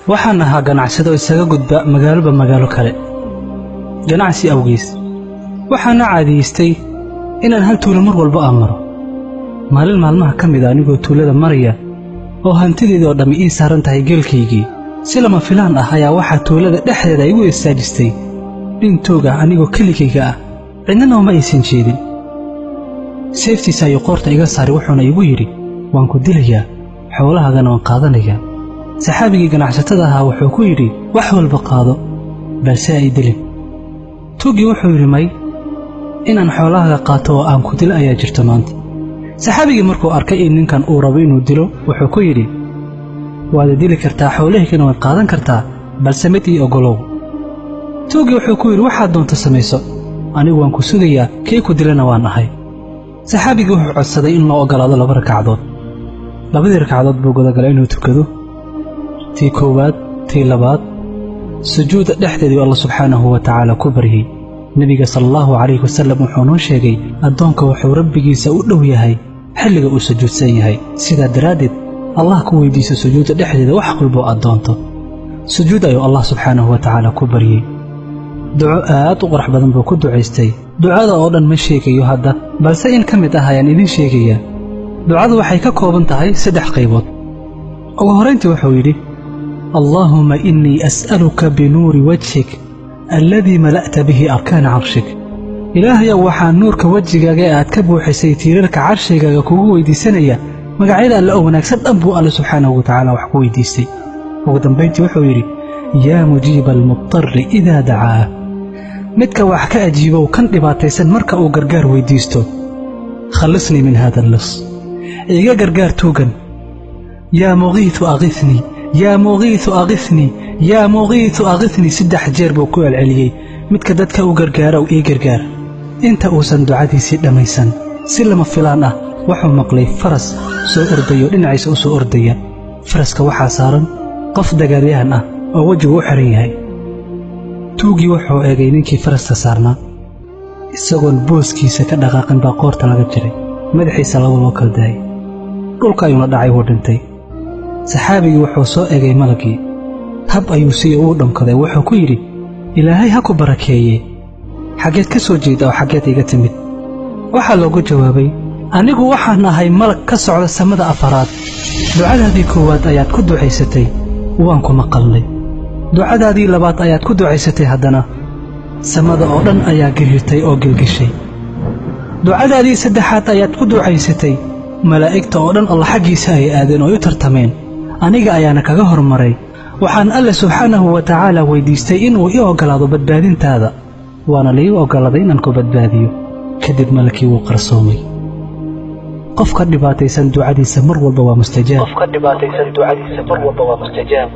Waxaan ahaa ganacsado isaga gudba magaaloba magaalo kale ganacsi awgiis. Waxaana caadiyeystay inaan hal tuulo mar walba aan maro. Maalin maalmaha ka mid a anigoo tuulada maraya oo hantideedii oo dhammi ii saaran tahay geelkaygii, si lama filaan ah ayaa waxaa tuulada dhexdeeda igu istaajistay nin toog ah anigoo keligayga ah, cidnana uma aysan jeedin. Seeftiisa ayuu qoorta iga saaray, wuxuuna igu yidhi, waan ku dilayaa, xoolahaagana waan qaadanayaa. Saxaabigii ganacsatada ahaa wuxuu ku yidhi, wax walba qaado, balse ay dilin. Tuuggii wuxuu yidhi, may, inaan xoolahaaga qaato oo aan ku dilo ayaa jirto maanta. Saxaabigii markuu arkay in ninkan uu rabo inuu dilo, wuxuu ku yidhi, waad dili kartaa, xoolahaygana waad qaadan kartaa, balse mid ii oggolow. Tuuggii wuxuu ku yidhi, waxaad doonto samayso, anigu waan ku sugayaa, kii ku dilana waan ahay. Saxaabigii wuxuu codsaday in loo oggolaado 2 ragcadood. 2dii ragcadood buu gudagalay inuu tukado, tii koowaad, tii labaad. Sujuudda dhexdeedii Allah subxaanahu wa tacaala ku baryey. Nebiga sala allahu calayhi wasallam wuxuu noo sheegay addoonka wuxuu rabbigiisa u dhow yahay xilliga uu sujuudsan yahay. Sidaa daraaddeed Allah ku weydiiso sujuudda dhexdeeda wax walboo aad doonto. Sujuud ayuu Allah subxaanahu wa tacaala ku baryey. Duco aad u qurux badan buu ku ducaystay. Ducada oo dhan ma sheegayo hadda, balse in ka mid ah ayaan idiin sheegayaa. Ducadu waxay ka kooban tahay 3 qaybood. Ugu horrayntii wuxuu yidhi, Allaahumma innii as'aluka binuuri wajhik alladii mala'ta bihi arkaana carshik. Ilaahayow, waxaan nuurka wejigaaga ee aad ka buuxisay tiirarka carshigaaga kugu weydiisanaya. Magacyada Alle oo wanaagsan dhan buu Alle subxaanahu wa tacaala wax ku weydiistay. Ugu dambayntii wuxuu yidhi, yaa mujiiba almudtarri idaa dacaa. Midka wax ka ajiibow kan dhibaataysan marka uu gargaar weydiisto. Khallisnii min haada allis, iga gargaar tuugan. Yaa mugiitu aghithnii, yaa mugiitu aghithnii, yaa mugiitu aghithnii. 3 jeer buu ku celceliyey, midka dadka u gargaarow ii gargaar. Inta uusan ducadiisii dhammaysan, si lama filaan ah wuxuu maqlay faras soo ordayo, dhinaciisa u soo ordaya. Faraska waxaa saaran qof dagaalyahan ah oo wejigu u xiran yahay. Tuuggii wuxuu eegay ninkii faraska saarnaa, isagoon booskiisa ka dhaqaaqin baa qoorta laga jiray, madaxiisa laba loo kala daayay, dhulka ayuuna dhacay, wuu dhintay. Saxaabigii wuxuu soo eegay malagii, hab ayuu sii ugu dhunkaday. Wuxuu ku yidhi, Ilaahay ha ku barakeeye, xaggeed ka soo jeeda oo xaggeed iga timid? Waxaa loogu jawaabay, anigu waxaan ahay malag ka socda samada 4aad. Ducadaadii koowaad ayaad ku ducaysatay, waan ku maqalnay. Ducadaadii labaad ayaad ku ducaysatay, haddana samada oo dhan ayaa gariirtay oo gilgishay. Ducadaadii saddexaad ayaad ku ducaysatay, malaa'igta oo dhan Allah xaggiisa ay aadeen oo ay u tartameen, aniga ayaana kaga hormaray. Waxaan Alle subxaanahu wa tacaala weydiistay inuu ii oggolaado badbaadintaada, waana la ii oggolaaday inaan ku badbaadiyo. Kadib malakii wuu qarsoomay. Qofka dhibaataysan ducadiisa mar walba waa mustajaab. Qofka dhibaataysan ducadiisa mar walba waa mustajaab.